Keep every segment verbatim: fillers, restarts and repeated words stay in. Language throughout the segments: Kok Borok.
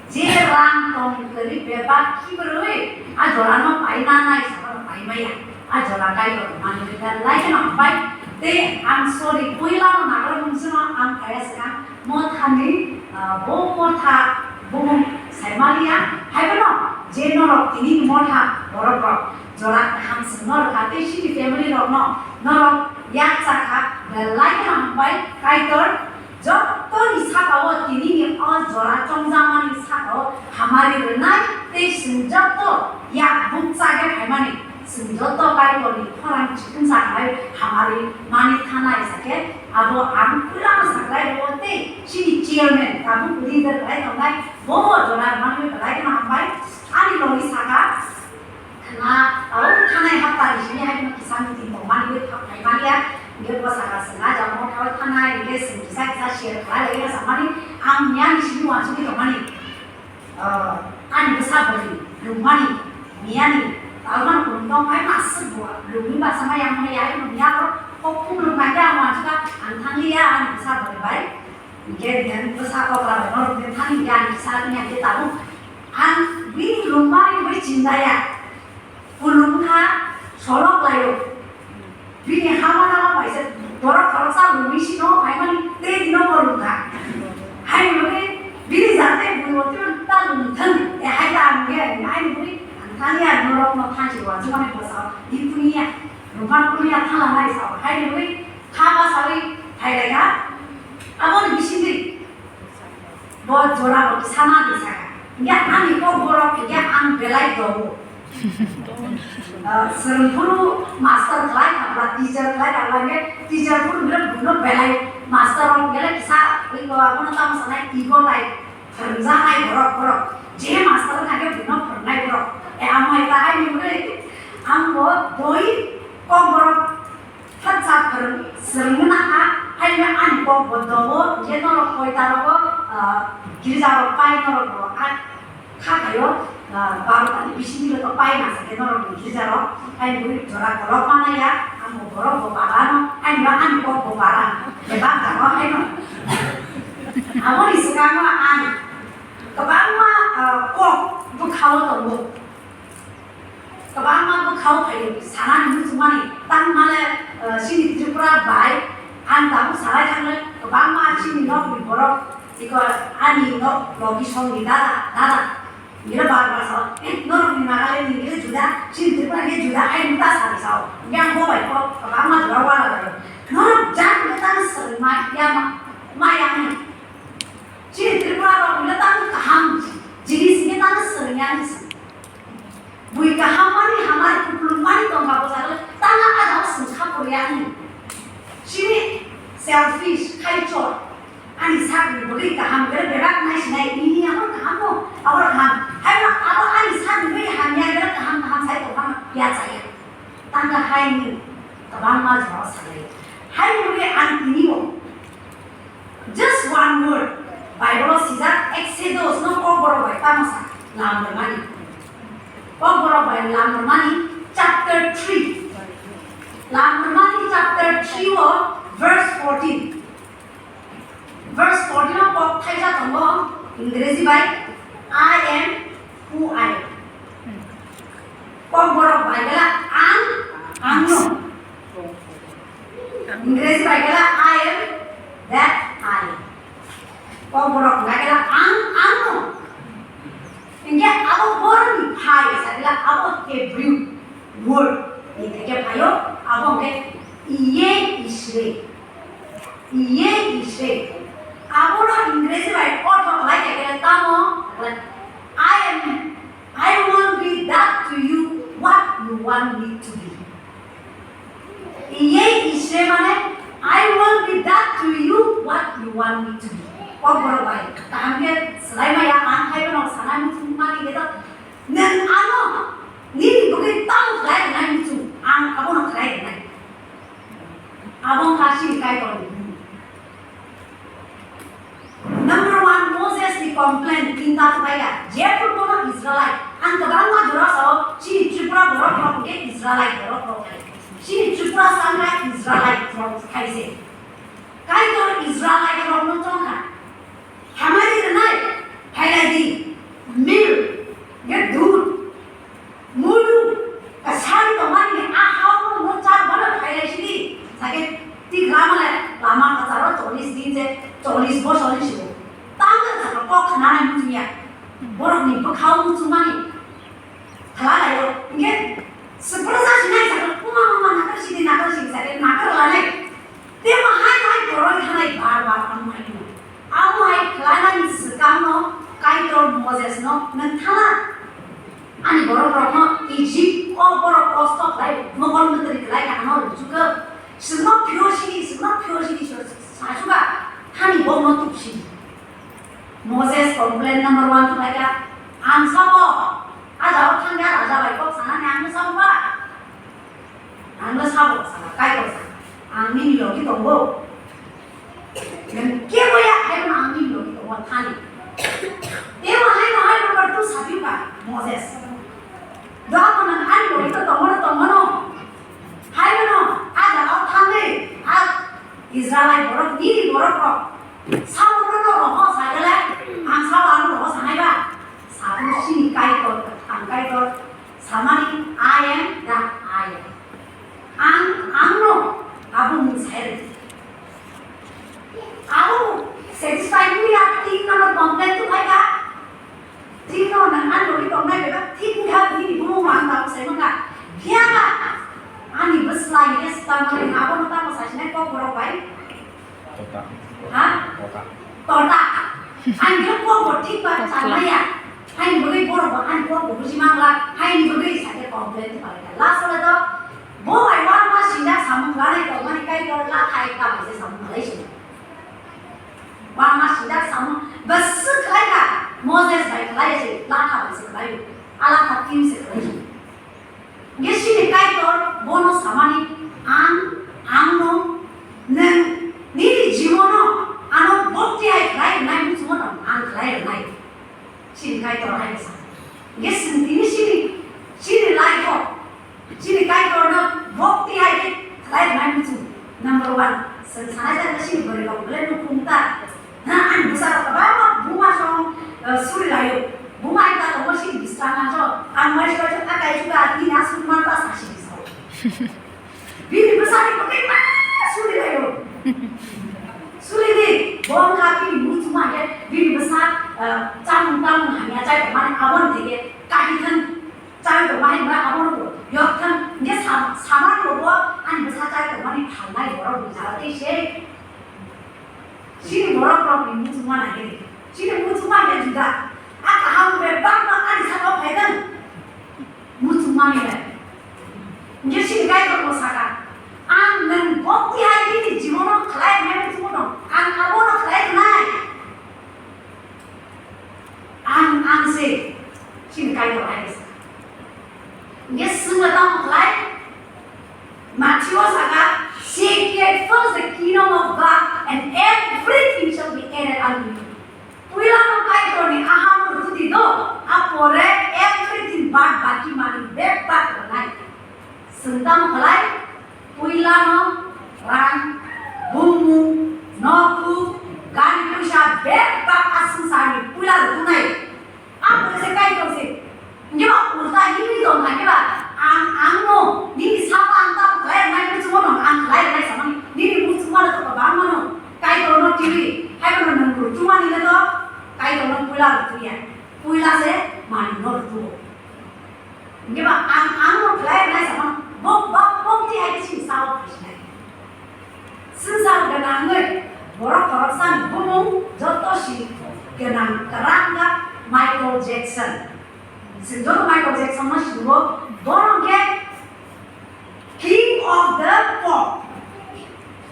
Je rang tong kwrwi bebak khibrwi a jorano pai nanai, sakno pai maya. A jora Kaitor manwi belai kheno hambai. Tei ang sorry, puilano nagra mungsino ang kaya swkang mothani, ah, bo motha bumung saimaliya. Haibono je norok tini motha borok rok jora kaham swngno rwkha tei chini family rokno norok yak chakha belai kheno hambai Kaitor. Jotoni saka-o tinini o jora chongjakmani saka-o hamari rwnai tei chwng joto yak bukcha khe phaimani, chwng joto Kaitorni khorang chikung sa khlai hamari mani thanai sa khe abo ang puilano sa khlai rwo tei chini chairman tabuk leader khlai tongnai bo o jora rwmani belai kheno hambai ani logi saka. Khna, abo thanai hapta ni simi hai no kisa meeting tongmani, wi thap khai mani ya, nge bo saka swnga jamo thao thanai, nge simi kisa kisa share khlai lai na samani, ang miya ni simi wansugwi tongmani. Ah, ani bwsa bwrwi, lungmani, miya ni, talman kun tong hai ma aswk bo, lungni basa ma yang ma ya, no miya ro, kok khum lung ma ya, ang wansukha, ang thang li ya, ani bwsa bwrwi bai. Hingke bini bwsa okra bai norok bini thani giyan kisa wngya khe tabuk. Ang bini lungmani bai chinda ya. Kulung kha, solok laio. Bini hama nama bai se borok khoroksa lungwi sino phaimani tei bino bo lung kha. Hai lungwi bini jate bui bo tei ta lung thang. E hai ta ang ge, hai lungwi ang thani ya norok no thanchi wa chumani bwsa. Di punya, lungkhan punya thala nai sa. Hai lungwi Kha ma sawi phailai kha, aboni bisingtwi bo jora bo kisa ma di saka. Hingke ani kok borok hingke ang belai dogo. Ah, swrwngphuru master khlai kha, ba teacher khlai kha, hingke teacher phuru bile buino belai master rok hingke kisa wi ko abono tamo sanai ego tai phwrwngjaknai borok borok. Je master wngkha khe buino phwrwngnai borok. E amo hai ta hai ni bwrwi ang bo doi kok borok Thaksa phwrwng, swrwngna kha, haino ani kok bo tongo, je norok koita rogo, ah, girja rok pai norok bo, ah, kha khaio, ah, barota ni bisingo to pai masa khe norok ni girja rok, haino bui jora kolok mana ya, ang bo borok bo bara no, haino ani kok bo bara, je bang jago haino. Aboni swkango ang kwbangma, ah, kok bwkhao tongo. Kwbangma bwkhao phaio, sanani muchungmani tangmale, eh, chini Tripura bai ang tabuk salai thangle kwbangma chini nokni borok, iko ani nok logi songni dada, dada. Ngira bar bar sao, "Eh, norokni Nagaland ni ngira juda, chini Tripura ni juda, ai muta sari sao." Yang bo bai ko, kwbangma jora wala bai. Norok jat muta swrwngma ya ma, ma yang ni. Chini Tripura rok ngira tang kaham jinis ngira tang swrwngya ni. Bui kaham mani hamari kupulung mani tongkha bwsajwk tanga a jagao chwng kha poriya hwnwi. Chini selfish, khaichor, ani sakni bagwi kaham khe bebak naisinai, nini abo kaham no, abo kaham. Haino abo ani sakni bagwi hamya khe kaham kaham sai tongphano yachaya. Tangka haini kwbangma jora salai. Haini bagwi ang tini bo just one word, Bible o sijak Exodus no Kokborok bai tamo sa, Lamrwmani. Kokborok bai Lamrwmani chapter three. Lamrwmani chapter three o verse fourteen. Verse fourteen o kok thaisa tongo, Ingreji bai, "I am who I am." Kokborok bai kela ang, ang no. Ingreji bai kela, "I am that I am." Kokborok bai kela ang, ang no. Hingke abo borokni phai sakila abo Hebrew word ni theke phaio, abo hingke Iye Ishre. Iye Ishre. Abono Ingreji bai ortho khlai khe khe tamo, like, "I am, I will be that to you what you want me to be." Iye Ishre mane, "I will be that to you what you want me to be." Kokborok bai kaham khe swlai maya, ang hai bono sanai muchung mani khe to, nwng ano nini bagwi tamo khlai rwnai muchung, ang abono khlai rwnai. Abo wngkha chini Kaitorni buini. Number one, Moses ni complaint, tinta thwkaiya, jephru bono Israelite. Ang kwbangma jora sao, chini Tripura borok rok hwnkhe Israelite borok rok hai. Chini Tripura sangha Israelite rok hai se. Kaitor Israelite rokno chongkha. Hamari rwnai, phailai di. Kok khnanai muchungya. Borokni bwkhao muchungmani khlai laio. Hinkhe swpra jasinai sakha, kuma mama nakar sidi, nakar sidi sakhe nakar lanai. Tebo hai hai borok thanai bar bar ang hai no. Abo hai khlainani swkangno Kaitor Mosesno, "Nwng thala ani borokrokno Egypt o borok kosto khlai, mokol mwtwri khlai kahano rwchukha. Chwngno phiyosini, chwngno phiyosini, sasuka thani bokno tubsini." Moses complain number one khlaikha, "Ang sabo, a jao thangya raja bai kok sanani ang sabo ba." Ang no sabo, saka Kaitor saka, "Ang nini logi tongo. Nwng kebo ya, hai no ang nini logi tongo thani." Tebo hai no hai number two sapiuka Moses. Doa ko nang ani logi to tongo no, tongo no. Hai no, a jagao thangwi, a Israelite borok, nini borok rok. Sabo no no roho sagale, ang sabo ano roho sanai ba. Sabo sini Kaitor, ang Kaitor. Samani, "I am that I am." Ang, ang no abo mung saya rw. Abo satisfied wngya, tin number complain to khai ka. Tin no nang ang lori tong nai bebak, tin kha, tin bumung ang abo sai mangka. Phiya ba, ani bwsla yes tang nai abo no tamo sai sinai kok borok bai. Tota. Ha? Tota. Tota. Ang yo kok bo thik ba. Tota. Chan maya. Hai ni bagwi borok bo ani kok bo buji mangla, hai ni bagwi sake complain to palai. Last le to, bo bai uanama sinda samung lanai tongmani Kaitor latha ekta bai se samung khlai se. Uanama sinda samung bwswk khlai kha, Moses bai khlai se, latha bai se khlai, alakha team se khlai se. Hingke sini Kaitor bono samani, "Ang, ang no, nwng nini jibono ano bokti hai khlai rwnai muchungo tong, ang khlai rwnai." Sini Kaitor hai sa. Hingke sini tini sini, sini life o, sini Kaitor no bokti hai khe khlai rwnai muchung. Number one, sini sanai jani sini bwrwi rok belai no khum ta. Ha, ani bwsarok kwbangma buma song, eh, suri laio. Buma ekta tongo, sini bwskango ang so, ang mai soi soi akai suga, ani aswk man ta sa sini sao. Bini bwsani bagwi ma suri laio. Suri di, bo wngkha bini muchungma khe, bini bwsa, eh, chamung tamung hamya chai tongmani aboni theke kati thang, chai tongmani ba abono bo yok thang, hingke sa-, saman bo bo ani bwsa chai tongmani phalnai borok ni jara tei se. Chini borok rok ni muchungma nai khe, chini muchungma khe juda. A kaham bebak no ani saka o phai dang. Muchungma ni bai. Hingke chini Kaitor bo saka, "Ang nwng bokti hai nini jibono khlai rwnai muchungo tong. Ang abono khlai rwnai. Ang, ang se." Chini Kaitor hai khe saka. Hingke swngno tamo khlai? Matthew o saka, "Seek ye first the kingdom of God, and everything shall be added unto you." Puila no Kaitor ni aham rwdi do, a pore everything bad baki mani bebak rwnai. Swng tamo khlai? Puila no rang, bumung, nokhuk, gari puisa bebak a swngcharni puila rwdunai. Ang bo se Kaitor se. Hingke ba ulta himwi tong kha, hingke ba ang, ang no nini saka ang tamo khlai rwnai, muchungo no ang khlai rwnai samani, nini muchungma no to kwbangma no Kaitor no twiwi, hai bono nwng rwchumani le to Kaitor no puila rwchuya, puila se mani no rwchuo. Hingke ba ang, ang no khlai rwnai samani, bo, bo, bo bokti hai khe chini sao phaisinai. Swngchar gwnangwi borok khoroksani bumung joto si gwnang kwrak wngkha Michael Jackson. Chwng joto Michael Jackson no singo, bono khe King of the Pop.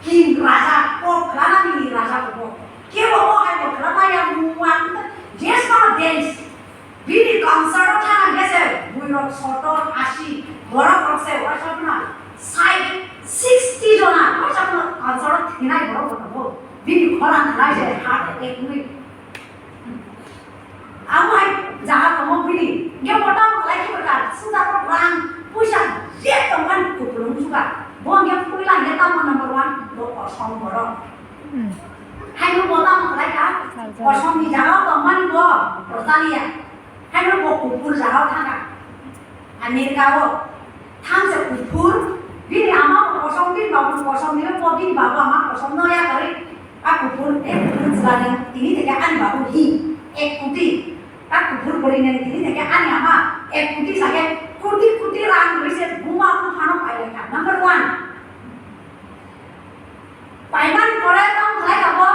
King raja pop, klanani raja pop. Kebo bo hai bo klamaya mungwa, yes no dance. Bini concert o thang khe se buirok sotor, asi, borok rok se waisa phano sai sixty jona waisa phano concert o thinai borok bo tongo. Bini khorang khlai se heart attack wngwi. Amo hai jaga tongo bini. Hingke bo tamo khlai khe bo ta, sungjakrok rang, puisa je tongmani kupulung suka. Bo hingke puila hingke tamo number one, bo kosom borok. Hmm. Haino bo tamo khlai kha? Salsa. Kosomni jaga o tongmani bo Rosalia. Haino bo kuphur jaga o thangkha. America o. Thangse kuphur, bini ama bo kosom, bini babu kosom, bini bo bini babu ama kosom no ya kari. A kuphur, eh, kuphur chwla ni, tini theke ani babu hi. Ek koti. Ta kubur bori nang tini theke ani ama ek koti sake koti koti rang rwi se buma buphano pailai kha. Number one. Paimani pore tong khlai kha bo.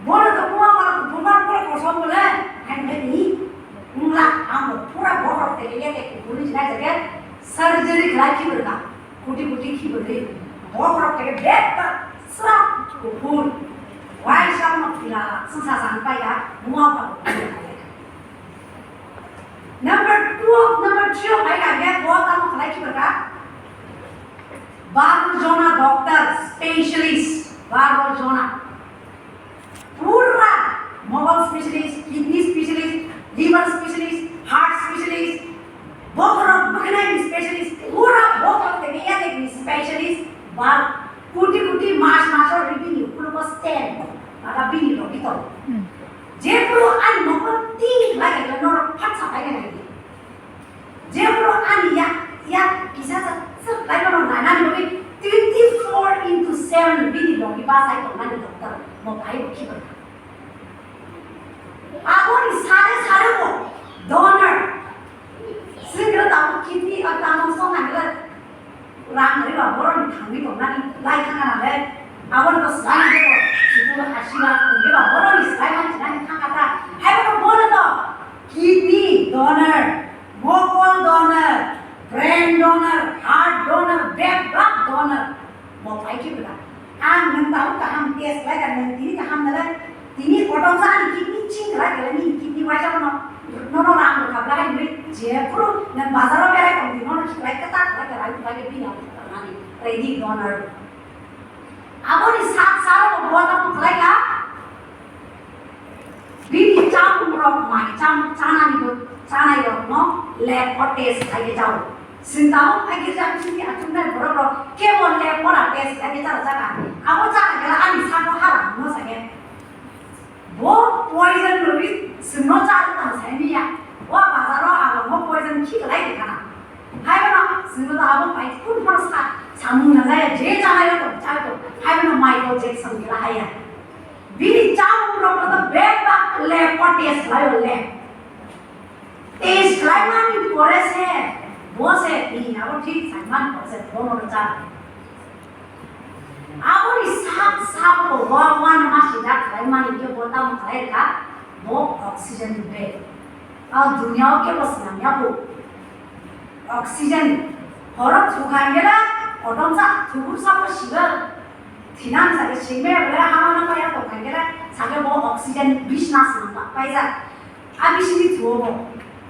Bono to buma bono buma pore kosom bole. Hai hai ni. Mula ang pura bohor te ye ke kubur ni jai jage surgery khlai ki berka. Kuti kuti khi bwrwi bohrok tege bebak sra kuphur. Waisa no phila sengsa san paida mua pa. Number two, number three o pai kha bo tamo khlai khi bwrka. Baro jona doctor, specialist, baro jona. Pura mogol specialist, kidney specialist, liver specialist, heart specialist, bokhorok bwkhnai ni specialist, pura bokhorok tege ya tege ni specialist, ba kuti kuti mas mas o ribini ukuluk o stand, maka bini logi to. Hmm. Je puru ani mokol tin lagi to norok phatsa pai nai. Jebro ani yak, yak kisa sa, sa, laibano nanani bagwi twenty-four into seven bini logi bachai tongnani doctor, mo bhai bo khiba. Aboni sare sare bo donor. Singra tamo kidney a tamo song angla rang riba boroni thangwi tongnani lai thangana le. Aboni to swlai jebo, situ asila, jeba boroni swlai man chinani thangata. Haibo to bono to kidney donor. Mokol donor, brain donor, heart donor, bebak donor. Mo pai ki bwla. Ang nwng tamo kaham test lai ka nwng tini kaham nalai. Tini kotom sa ani kidney ching lai ka ni kidney waisa no. Nono rang rwkha bla hai nwi je phuru nwng bazar o berai tong di nono khiklai kwtak lai ka rai bai bini ang ani ready donor. Aboni sak saro bo buat tamo khlai ka. Bini chamung rok mai cham chanani bo chanai rok no lab o test khai ke jao. Sinta o khai ke jao chini achung nai borok rok kebo lab o ra test khai ke jao jaga. Abo jaga gela ani sabo hala no sage. Bo poison rwi sino cha tang sai miya. Wa bazar o abo mo poison khi lai de kana. Hai bana sino da abo pai kun phar sa samung na jaya je chanai rok cha to. Hai bana Michael Jackson gela haya. Bini chamung rok no bebak le potes lai le. Test lai mani pore se, bo se bini abo thik sai mani pore se, bo no cha. Abo ni sak sak bo bo wan ma si dak lai mani ke bo tam khai ka, bo oxygen be. A dunia o ke bo sinam ya bo. Oxygen. Horo thukha gela, odom sa thubur sa bo siba. Thinang sake singme bole hama na paya tongkha khe sake bo oxygen bisna swnam ba paijak. A bisini thuo bo.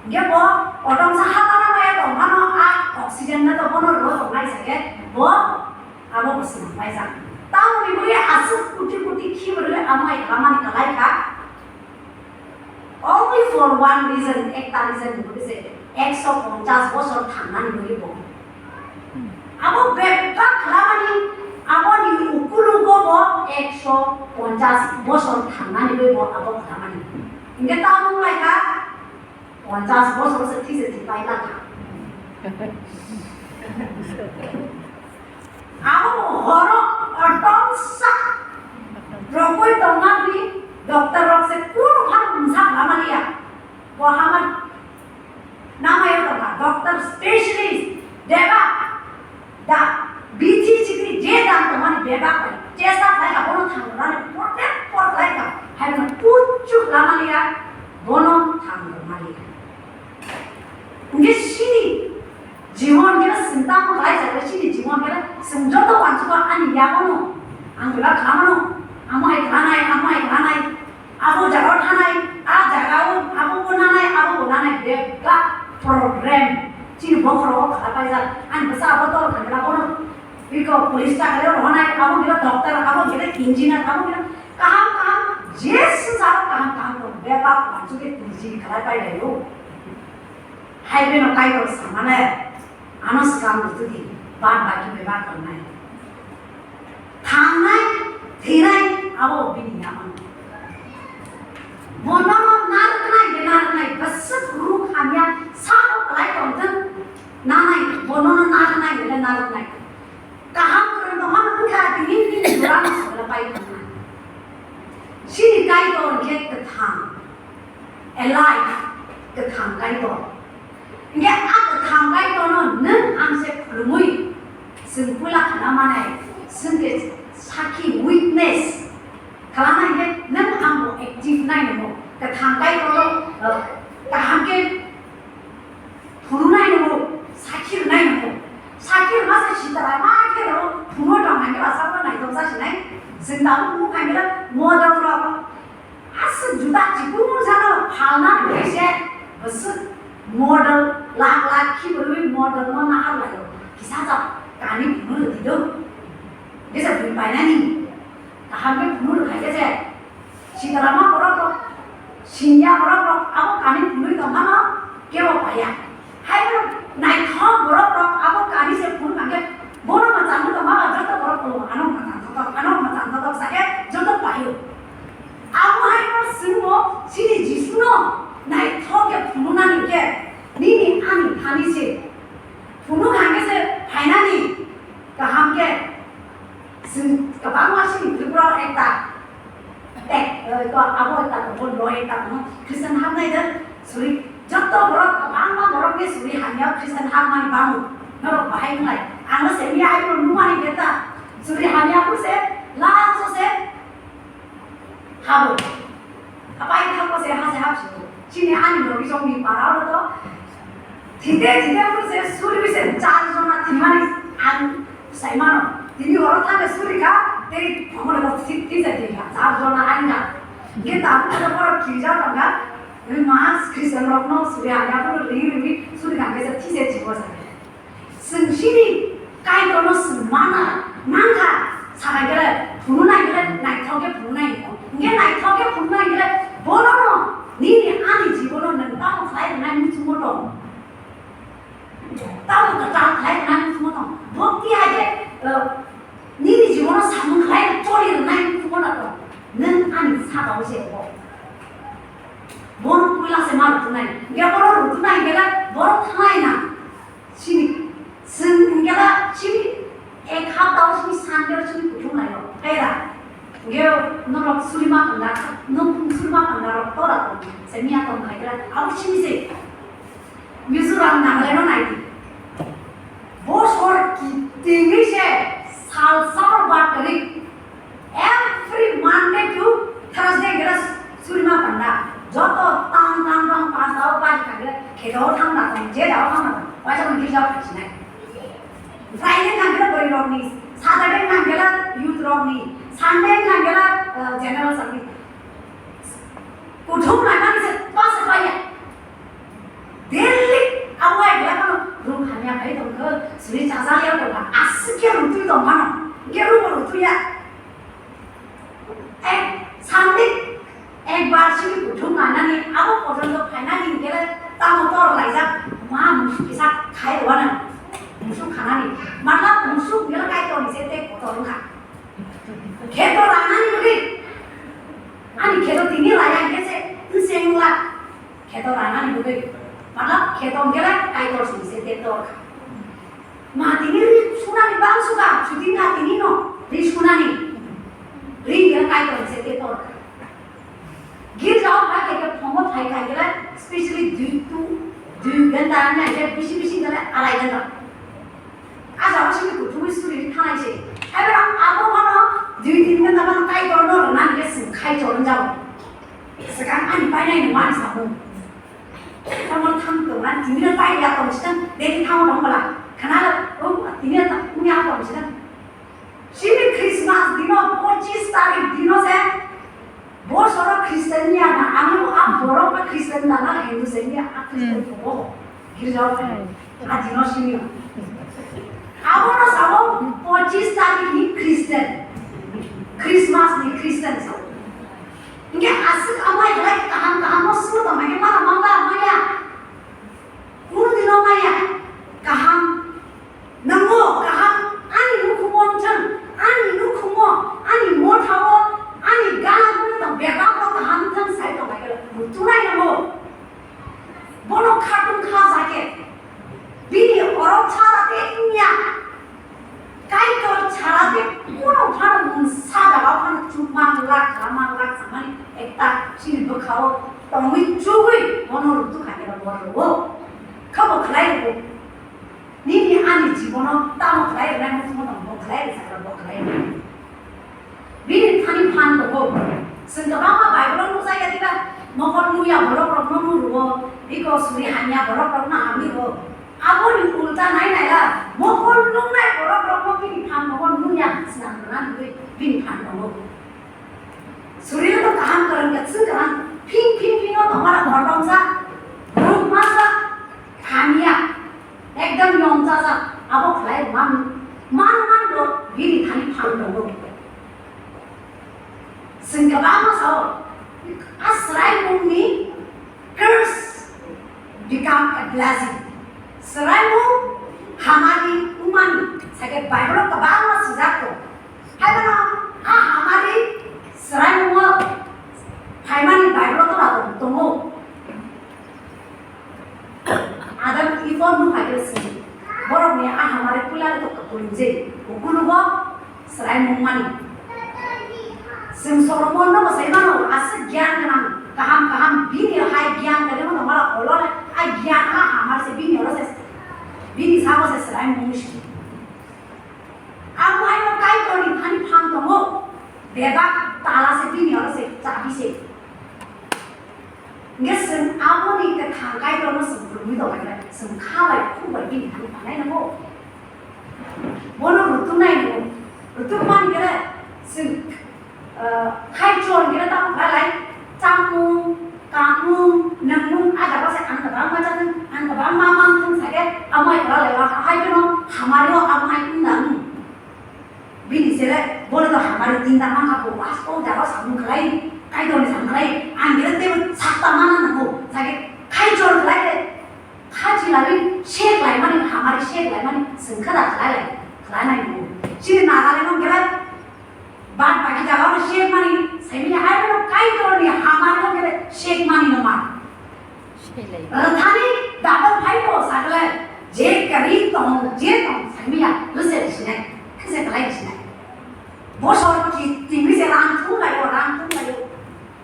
Hingke bo kotomsa hama na paya tongphano a oxygen na to bono rw tongnai sake bo abo bo swnam paijak. Tamoni bui aswk kuti kuti khibrwi amo ai khamani kalai kha. Only for one reason, ekta reason ni bagwi se ekso ponchas bosor thangnani bagwi bo. Abo bebak khlamani, aboni ukulugo bo ekso ponchas bosor thangnani bagwi bo abo khlamani. Hingke tamo wnglaikha ponchas bosor se thwi se thwi pailakha. Abo horo kotomsa rokoi tongma di doctor rok se kunu phano mungsa khlama liya. Bo hama namai rok ba doctor specialist bebak da bithi chikri je dan tongmani bebak bai chesta khlai abono thang rani protect por khlai ka hai kuchuk lama liya bono thang rani. Hingke sini jibon khe sintang khlai jaga sini jibon khe sing joto wansukha ani yakono ang bela khamano amai khanai amai khanai abo jaga thanai a jaga o abo bo nanai abo bo nanai bebak program chini bokhoro o khala paijak ani bwsa abo tol khamela bono biko police chakri o rohonai abo bela doctor abo bela engineer abo bela kaham kaham je sujak kaham kaham tong bebak wansukhe tini chini khala pailaio. Hai beno Kaitor samane, ano swkang bwtwdi, bad baki bebak tongnai. Thangnai, thwinai, abo bini yaphang. Bonono narwknai, narwknai, bwswk ruk hamya, sabo kwlai tongthwng, nanai, bonono narwknai, narwknai. Kaham kwrwng tongma wngkha, tini bini jora no sogla pai tongma. Chini Kaitor hwnkhe kwthang. Alive, kwthang Kaitor. Hingke a kwthang Kaitorno nwng ang se khulumui, chwng puila khna manai, chwng khe sakhi witness khlama hingke nwng ang bo active nai nwngo. Kwthang Kaitorno, eh, kaham khe phunuknai nwngo, sakhi rwnai nwngo. Sakhi rwma se sitara ma khe rw phunuk tong hingke rasa bo naithok jasinai. Chwng tabuk phunuk hingke model rok. Aswk juda chikung jano phalna khaise bwswk model lakh lakh khibrwi model no nahar laio. Kisa jak kani phunuk rwdi do. Kisa bui painani. Kaham khe phunuk rwkha khe se. Sikalama borok rok, singya borok rok abo kani phunuk tongmano kebo paiya. Hai borok naithok borok rok abo kani se phunuk hingke bono mwchangwi tongma ba joto borok o ano mwchang thotok, ano mwchang thotok sake joto paio. Abo hai no chwngbo chini Jisuno naithok khe phunuknani khe nini ani thani se phunuk hingke se phainani kaham khe chwng kwbangma chini Tripura o ekta Tek, eh, ko abo ekta tongo, lo ekta tongo, Christian hapnai da, suri, joto borok, kwbangma borok ni suri hamya Christian hapmani bango, norok bahai wnglai, ang no se miya hai borok nukmani beta, suri hamya kho se, last o se, habo, apai thangbo se, ha se hapsio, chini ani logi jong ni para o to, Thide thide phuru se suri se char jona thimani ang saimano. Tini oro thangkhe suri kha, tei phone ko thik thik se thik kha, char jona ang kha. Ge tabuk khe borok thwijak tongkha, tini mas Christian rokno suri ang kha, phuru ri ri suri kha, khe se thik se chibo sa. Chwng chini Kaitorno chwng mana, mankha, sabai khe phunuknai khe naithok khe phunuknai. Hingkhe naithok khe phunuknai khe bonono nini ani jibono nwng tamo khlai rwnai muchungo tong. Tamo kwtal khlai rwnai muchungo tong. Bhakti hai khe, eh, nini jibono samung khlai choli rwnai muchungo na tong. Nwng ani saka o se bo. Bono puila se ma rutunai. Hingkhe bono rutunai hingkhe borok thangnai na. Chini, chwng hingkhe da chini ek hapta o chini Sunday o chini kuthum lai rok. Khe da. Hingkhe norok suri ma panda, nok suri ma panda rok tora tong. Se miya tong khai khe da. Abo chini se. Mizoram Nagaland o nai di. Bosor kitingwi se sal sabor bar tarik. Every Monday to Thursday hingkhe da suri ma panda. Joto tang tang tang pasta o pai kha hingkhe da kheto o thang da tong, je da o thang da tong. Waisa mani girja o phaisinai. Friday hingkhe da bwrwi rokni, Saturday hingkhe da youth rokni, Sunday hingkhe da, eh, general service. Kuthum laimani se pa se paiya. Daily abo ai bela kono room hamya khai tongkha, suri chajak ya tongkha, aswk khe rutui tongmano, hingkhe room o rutui ya. Ek Sunday ekbar simi kuthum lainani abo porjonto phainani hingkhe tamo tor laijak ma musuk kisa khai rwano, musuk khanani. Matlab musuk hingkhe Kaitorni se tei kotor wngkha. Kheto ranani bagwi. Ani kheto tini raya hingkhe se wngse wngla. Kheto ranani bagwi. Matlab kheto hingkhe Kaitor sini se tei tor kha. Ma tini ri sunani bang suka, suting kha tini no ri sunani. Ri hingkhe Kaitor sini se tei tor kha. Girja o ba khe khe phongo phai khai khe specially dui tu, dui ghanta ani khe bisi bisi khe arai ghanta. A jaga simi kuthumui suri thanai se. Hai bera abo mano dui tin ghanta mano Kaitor no rwna hingkhe chwng khai chorwng jago. Swkang ani painai no mani samung. Tamo thang tongna tini no pai ya tong sitang, deni thang tong bala. Khana la, o tini no tang ya tong sitang. Chini Christmas dino, pochis tarik dino se, bosoro Christian ya na, ami a borok ba Christian na, na Hindu se ya, a Christian Hmm. ko bo, girja o thai, a dino sini. Abono sabo pochis tarik ni Christian, Christmas ni Christian sabo. Hingke aswk amai belai kaham kaham no suro tong, hingke mano mangla maya, kunu dino maya, kaham. Nwngo kaham ani nukhumo wngthang, ani nukhumo, ani mothao, ani gana gana tong bebak no kaham wngthang sai tong lai khe, muchunai nango. Bono khatung kha jake. Bini orok chara te wngya. Kaitor chara te kuno phano mungsa jaga phano chukma glak, kama glak samani ekta chini bwkhao Tongwi chugwi bono rutuk kha khe bo rwo. Khabo khlai rwo. Nini ani jibono tamo khlai rwnai muchungma tong bo khlai rwchak rw bo khlai rwnai. Bini thani phan tongo. Chwng kwbangma Bible-o nukjak ya diba, mokol nungya borok rokno nung rwo, biko suri hamya borok rokno hamwi rwo. Aboni ulta nai naila, mokol nungnai borok rokno bini phan tongo, nungya swnam rwna hinwi bini phan tongo. Surino to kaham kwrwng, kwchwng kwrwng, phing phing phing no tongmani kotomsa, rukmasa, hamya, ekdam yongchajak, abo khlai man, man man bo bini thani phan tongo. Chwng kwbangma sao, a swraimungni curse become a blessing. Swraimung hamari wngmani, sake Bible-o kwbangma swijak tongo. Haiphano a hamari swraimungo phaimani Bible-o tora tongo. Adam Eve no phaikhe se borokni a hamari puilani to kwpwrwng je ukulugo swraimung mani. Chwng Solomon no bo sai mano, aswk giyan gwnang, kaham kaham bini hai giyan gwnang no mala olole a giyan a hamari se bini oro se bini sabo se swraimung si. Ang haino Kaitorni thani phan tongo, bebak tala se bini oro se chabi se. Hingke chwng aboni kwthang Kaitorno chwng phwrwngwi tongkha khe, chwng kha bai khuk bai bini thani phanai nango. Bono rutuk nai nango. Rutuk mani khe chwng, ah, khai chon khe tamo khlai lai, chamung, kamung, nangmung, a jaga se ang kwbangma chathwng, ang kwbangma mangthwng sa khe, amo hai khlai lai, hai kheno hamari o amo hai wng nang. Bini sere bono to hamari tinta mangkha bo, as o jaga samung khlai, Kaitorni samung khlai, ang khe teibo sakta mana nango, sake khai chor khlai khe, khachi lani shek lai mani, hamari shek lai mani, chwng khe da khlai lai, khlai nai nango. Chini Nagaland no khe bad baki jaga no shek mani, saimani hai no Kaitorni hamari no khe shek mani no man. Rwthani double phai bo sakle, je kari tong, je tong, saimaya, lwse sinai, kese kalai sinai. Bosor ki tingwi se rang thum laio, rang thum laio.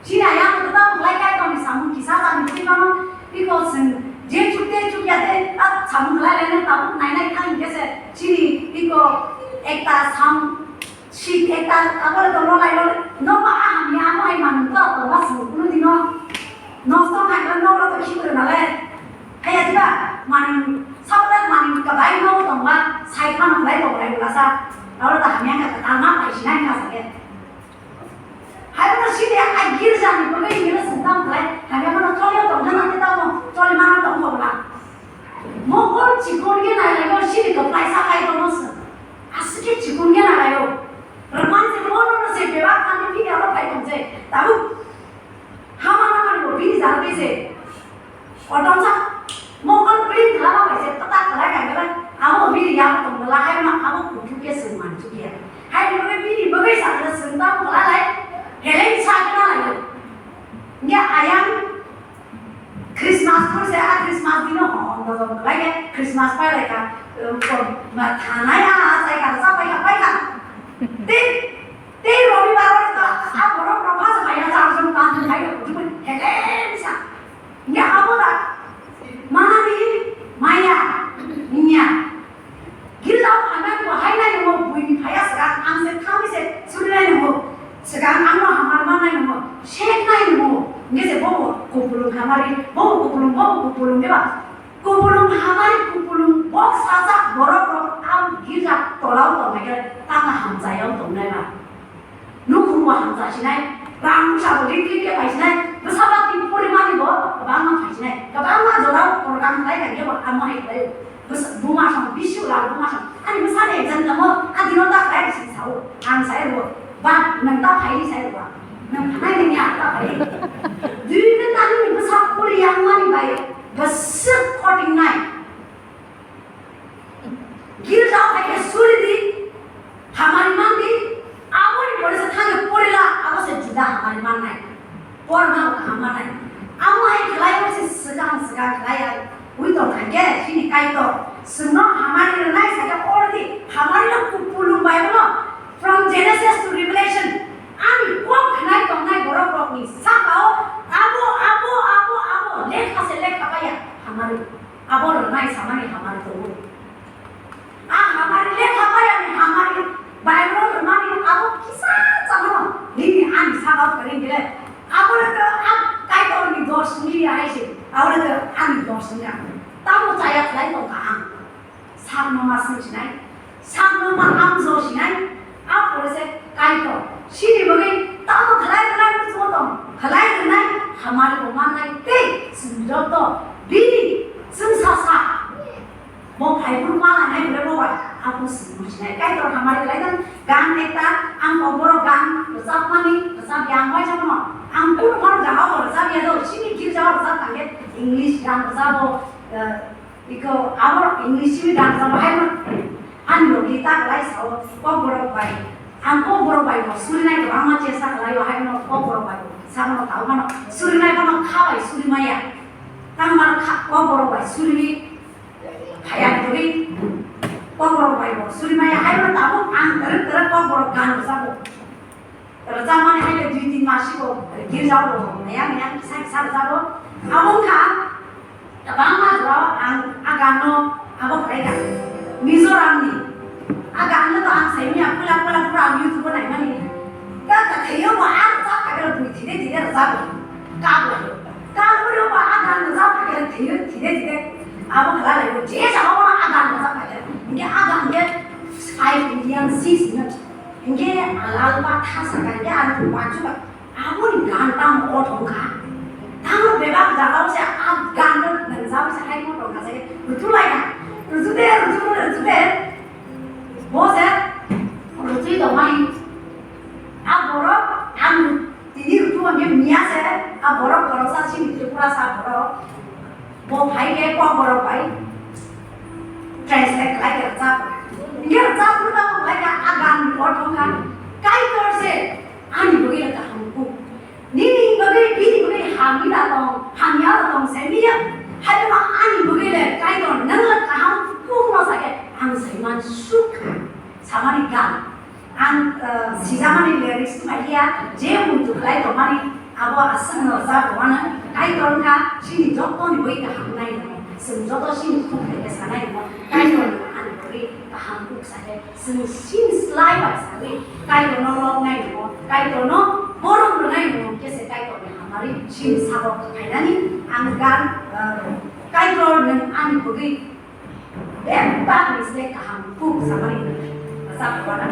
Chini ayang ko ta mulai kai tong samung kisa samung kisa no, biko sing, je chukte chukya te, a samung kalai lene tabuk nai nai thang kese, chini biko ekta sam, Sik ekta abole dolo lailo, no ba aham ya mo ai manung to to ba sung kunu dino. Nosto khai khe no ro to khibur na le. Haya diba manung sabole manung ka bai no tong ba sai phano lai to lai bula sa. Aro ta hamya ka ta ma pai sinai ka sa ke. Hai no sidi a girja ni bole ni le sung tam lai. Hamya no chole to na na ta mo chole ma na to mo bula. Mokol chikon khe nailaio, sini kwplai sakai tongno se. Aswk khe chikon khe nailaio. Rwmani se bono no se bebak thani bini aro phai tong se. Tabuk hama hama ni bo bini jaro tei se. Kotomsa mokol bini khlama bai se pata khlai kai khlai. Amo bini yak tong la hai ma amo kutu khe se manchu khe. Hai ni bini bagwi sa khe se ta khlai lai. Helai sa khe nailaio. Nge ayang Christmas pore se, a Christmas dino ho, ondo jom lai ke Christmas pai lai ka, eh, ko, ma, thanai a, a, sai ka, sa pai ka, pai ka. Te, te robi bar bar ka, a, borok rok pha sa pai ya, sa jom ka, sa pai ka, kutu pai, hele, sa. Ya, abo da, mana ni, maya, niya. Girjao phanai bo hai nai nungo, buini phaya swkang ang se thangwi se suri nai nungo, swkang ang no hamar ma nai nungo, sek nai nungo, hingke se bobo kupulung hamari, bobo kupulung, bobo kupulung de ba, kupulung hamari, kupulung bok sajak borok rok ang girja tolao tongnai khe tang hamchayao tongnai ba. Nukhung bo hamcha sinai, rang bwsa bo lik lik khe phai sinai, bwsa ba tin puri mani bo kwbangma phai sinai, kwbangma jora program khlai kha khe bo amo hai khlai o. Bwsa, buma song, bisi ula buma song, ani bwsa ni exam tamo, a dino ta khlai si sao, ang sai ro, ba nang ta phai ni sai ro, nang phanai ni ya ta phai. Dui din tani ni bwsa puri yang mani bai, bwswk khoting nai. Girjao hai khe suri di, hamari man di, aboni pore se thangwi pore la, abo se juda hamari mannai. Porma bo kaham mannai. Amo hai khlai bo se swkang swkang khlai ai. Ui tong kha khe chini Kaitor. Chwngno hamari rwnai sa khe already hamari no kupulung bai bono. From Genesis to Revelation, ani kok khnai tongnai borok rokni sakao abo, abo, Lekha se lekha paya hamari. Abo rwnai samani hamari tongo. A hamari lekha payani hamari Bible rwnani abo kisa chamano nini ani saka kwrwi bile. Abo le to a Kaitorni dos ni ya hai se. Abo le to ani dos ni ya. Tamo chaya khlai tongkha ang. Sakno ma sung sinai, sakno ma amjo sinai, a pore se Kaitor. Sini bagwi tamo khlai rwnai muchungo tong, khlai rwnai hamari bo mannai tei chwng joto bini chwngsa sa. Bo phaiburu ma lainai bole bo bai, a bo sung sinai. Kaitor hamari khlai tong, gan ekta, ang kokborok gan rwchapmani, rwchap ya ang bai jagano. Ang kunu phano jagao rwchap ya do, sini girjao rwchap tangkhe English gan rwchabo, eh, Iko abo English ni dan sa bahai no. Ani logi ta khlai sao kokborok bai. Ang kokborok bai bo surinai kwbangma chesta khlai o hai no kokborok bai. Samo tao mano surinai bono kha bai suri maya. Tang mano kha kokborok bai suri phaya tuli. Kokborok bai bo suri maya hai no tabo ang terek terek kokborok gan sabo. Rwchapmani hai khe dui tin mas sigo girjao bo maya maya kisa kisa rwchabo. Abo wngkha kwbangma jorao ang a ganno abo khlai kha. Mizoramni a ganno to ang sai manya puila puila pura ang YouTube o naimani. Ka kwthwio bo a rwchap kha khe bui thide thide rwchabo. Kabo. Kabrio bo a gan rwchap kha khe thide thide abo khlai lai je jao bo a gan rwchap kha khe. Hingke a gan khe five million six million. Hingke alal ba thasa kha hingke ang thung wansuk kha. Aboni gan tamo o thong kha. Tamo bebak jagao se a gan no nang jagao se hai mo thong kha se rutu lai kha. Rutu de, rutu de, rutu de. Bo se rutui tong mani. A borok ang tini rutu hingke miya se a borok borok sa sini Tripura sa borok. Bo phai khe kokborok bai translate khlai khe rwchap. Hingke rwchap phuru tamo khlai kha a gan ni ortho wngkha Kaitor se ani bagwi le kaham kuk. Nini bagwi bini bagwi hamya da tong, hamya da tong se miya. Hai ma ani bagwi le Kaitor nang le kaham kuk no sa khe ang sai man suk kha. Samani gan. Ang, eh, sijamani lyrics bai ya, je muntu khlai tongmani abo aswkno rwchap rwmano Kaitor wngkha chini jotoni bui kaham nai rwmano. Chwng joto chini khuk hai khe sanai rwmano Kaitor no ani bagwi kaham kuk sa khe chwng chini slai bai sagwi Kaitor no lok nai rwmano, Kaitor no borom rwnai rwmano khe se Kaitor ni hamari chini sago khainani ang gan, eh, Kaitor nwng ani bagwi Bebak ni slek kaham kuk samani rwchap rwna.